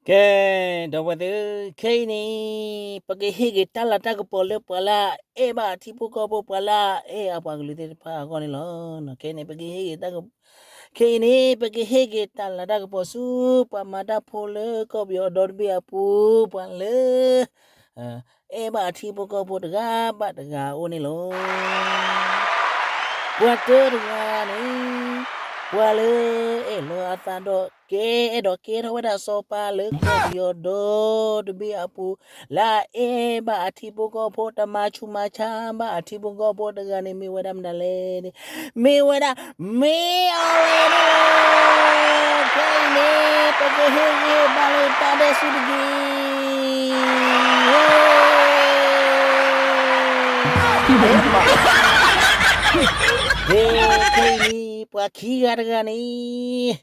ကဲ, ဒီပုၢ်ဝဲၢ်သ့ၣ်, ခဲအံၤန့ၣ် ပကဟ့ၣ်က့ၤတၢ်လၤတၢ်ကပီၤလၢပှၤလၢအအဲၣ်ဘၣ်အထံဖိကီၢ်ဖိ ပှၤလၢအအဲၣ်အပှၤကလုာ်သ့ၣ်တဖၣ်အဂီၢ်န့ၣ်လီၤ. ခဲအံၤန့ၣ် ပကဟ့ၣ်က့ၤတၢ်က, ခဲအံၤန့ၣ် ပကဟ့ၣ်က့ၤတၢ်လၤတၢ်ကပီၤဆူ ပှၤမၤတၢ်ဖိလၢကီၢ်ပယီၤဒီတဘ့ၣ်အပူၤ ပှၤလၢ အဲၣ်ဘၣ်အထံဖိကီၢ်ဖိတဂၤဘၣ်တဂၤအအိၣ်န့ၣ်လီၤ. ပှၤတဂၤန့ၣ် ပှၤလၢအဲၣ်လီၤအသးဒီးကဲ အဲၣ်ဒိးကဲထီၣ်ဝဲဒၣ်စီၤပၤလၢကီၢ်ပယီၤဒီတဘ့ၣ်အပူၤ လၢအအဲၣ်ဘၣ်အထံဖိကီၢ်ဖိ တမၤဆူးမၤဆါဘၣ်အထံဖိကီၢ်ဖိတဂၤန့ၣ် မ့ၢ်ဝဲဒၣ်မတၤလဲၣ်န့ၣ် မ့ၢ်ဝဲဒၣ် မ့ၢ်အီၤလဲၣ်န့ၣ်လီၤ. ခဲအံၤန့ၣ် ပကဟ့ၣ်ဂံၢ်ဟ့ၣ်ဘါလၢတၢ်ဒဲးဆူၣ်တက့ၢ်. ကဲ, ခဲအံၤန့ၣ် ပှၤခံဂၤတဂၤန့ၣ်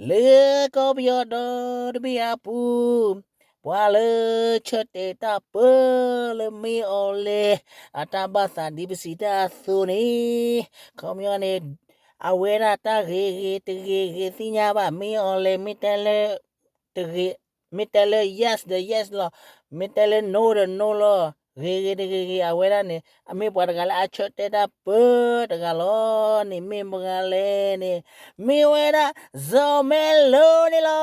လၢကီၢ်ပယီၤဒီတဘ့ၣ်အပူၤ ပှၤလၢဆၢတဲာ်တၢ်ပၢလၢမ့ၢ်အီၤလဲၣ် အတၢ်ဘၣ်သးဒ်ပစံးတၢ်အသိးန့ၣ် ခီပညီန့ၣ် အဝဲဒၣ်တၢ်ဂ့ၤဂ့ၤတဂ့ၤဂ့ၤသ့ၣ်ညါဘၣ် မ့ၢ်အီၤလဲၣ် မ့ၢ်တဲလၢ တဂ့ၤ, မ့ၢ်တဲလၢ yes ဒီး yes လီၤ, မ့ၢ်တဲလၢ no ဒီး no လီၤ, ဂ့ၤဂ့ၤတဂ့ၤဂ့ၤ အဝဲဒၣ်န့ၣ် အမ့ၢ်ပှၤတဂၤလၢအဆၢတဲာ်တၢ်ပၢတဂၤလီၤန့ၣ် မ့ၢ်မတၤလဲၣ်န့ၣ် မ့ၢ်ဝဲဒၣ် စီၤမဲလိန့ၣ်လီၤ.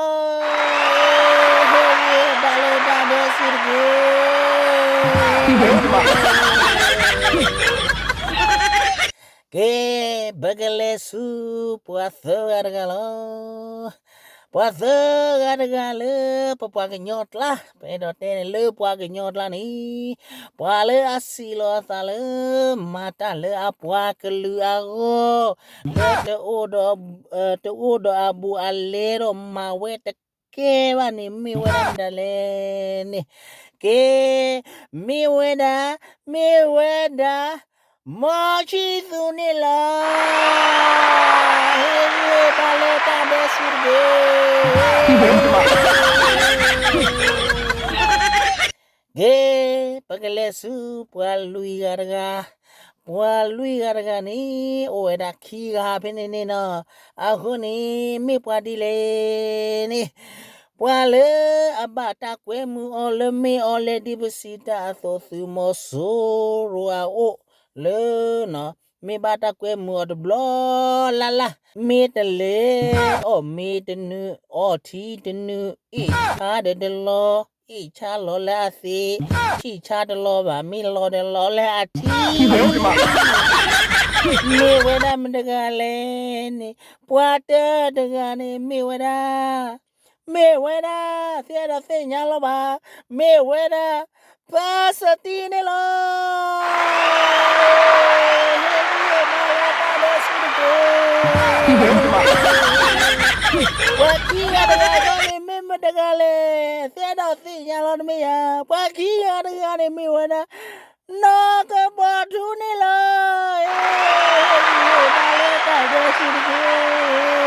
ဟ့ၣ်ဂံၢ်ဟ့ၣ်ဘါလၢတၢ်ဒဲးဆူၣ်တက့ၢ်. ကဲ, ပကလဲၤဆူပှၤသၢဂၤတဂၤလီၤ. ပှၤသၢဂၤတဂၤလၢပပှၤကညီကျါ, ပအဲၣ်ဒိးတဲန့ၣ်လၢပှၤကညီကျါန့ၣ် ပှၤလၢအစံးလီၤအသးလၢ မၤတၢ်လၢအပှၤကလုာ်အဂီၢ်, လၢတအိၣ်ဒီး, တအိၣ်ဒီးအဘူးအလဲဒီးမၤဝဲတကဲဘၣ်န့ၣ် မ့ၢ်ဝဲဒၣ်မတၤလဲၣ်န့ၣ်, ကဲ, မ့ၢ်ဝဲဒၣ်, မ့ၢ်ဝဲဒၣ် မီၢ်ဆံသူန့ၣ်လီၤ. ဟ့ၣ်ဂံၢ်ဟ့ၣ်ဘါလၢတၢ်ဒဲးဆူၣ်တက့ၢ်. ကဲ, ပကလဲၤဆူပှၤလွံၢ်ဂၤတဂၤ, ပှၤလွံၢ်ဂၤတဂၤန့ၣ် အိၣ်ဝဲဒၣ်ခံဂၤဖဲန့ၣ်န့ၣ်နီၤ, အဃိန့ၣ် မ့ၢ်ပှၤဒ်လဲၣ်န့ၣ် ပှၤလၢအဘၣ်တၢ်ကွဲမုာ်အီၤလၢမ့ၢ်အီၤလဲၣ် ဒ်ပစံးတၢ်အသိး သုးမီၤစိရိၤအအိၣ်လၢ မ့ၢ်ဘၣ်တၢ်ကွဲမုာ်အီၤတဘျီလၢ်လၢ်, မ့ၢ်တလဲၤအီၣ်မ့ၤတနုာ် အီထံတနုာ် အ့ၣ်ဆါဒီးတလီၤ, အ့ၣ်ဆါလီၤလၢအသ့ၣ်, ထံၣ်ဆါတလီၤဘၣ် မ့ၢ်လီၤဒီးလီၤလၢအထံ, မ့ၢ်ဝဲဒၣ်မတၤတဂၤလဲၣ်န့ၣ်, ပှၤတဂၤန့ၣ် မ့ၢ်ဝဲဒၣ် မ့ၢ်ဝဲဒၣ် သုအဲၣ်ဒိးသ့ၣ်ညါလီၤဘၣ်, မ့ၢ်ဝဲဒၣ် ပၢ်စတံန့ၣ်လီၤ. ဟ့ၣ်ဂံၢ်ဟ့ၣ်ဘါလၢတၢ်ဒဲးဆူၣ်တက့ၢ်. ပှၤခံဂၤတဂၤအံၤန့ၣ် မ့ၢ်မတၤတဂၤလဲၣ်, သုအဲၣ်ဒိးသ့ၣ်ညါလီၤတမ့ၢ်ဧါ. ပှၤခံဂၤတဂၤန့ၣ် မ့ၢ်ဝဲဒၣ် နီၢ်ကပီၤထူန့ၣ်လီၤ. ဟ့ၣ်ဂံၢ်ဟ့ၣ်ဘါလၢတၢ်ဒဲးဆူၣ်တက့ၢ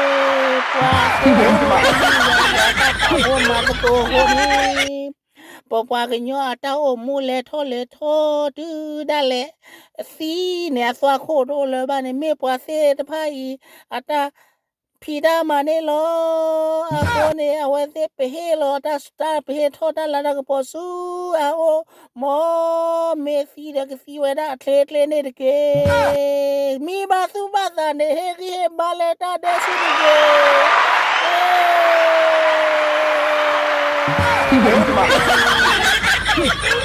်. ပှၤသၢဂၤန့ၣ် တၢ်ပာ်ဖှိၣ်မၤသကိးအဃိန့ၣ် ပပှၤကညီအတၢ်အိၣ်မူလဲၤထီၣ်လဲၤထီတုၤဒၣ်လဲာ် အသံန့ၣ် အသွၣ်ခိၣ်တအိၣ်လၢၤဘၣ်န့ၣ် မ့ၢ်ပှၤသ့ၣ်တဖၣ်အံၤ အတၢ်ဖံးတၢ်မၤန့ၣ်လီၤ. အဃိန့ၣ် အဝဲသ့ၣ်ပဟ့ၣ်လီၤတၢ်စူၤ ပဟ့ၣ်ထီၣ်တၢ်လၤတၢ်ကပီၤဆူအအိၣ်, မ်မ့ၢ်သံဒီးကသံဝဲဒၣ်အချ့ချ့န့ၣ်တက့ၢ်. မ့ၢ်ဘၣ်သူၣ်ဘၣ်သးန့ၣ် ဟ့ၣ်ဂံၢ်ဟ့ၣ်ဘါလၢတၢ်ဒဲးဆူၣ်တက့ၢ်. အ့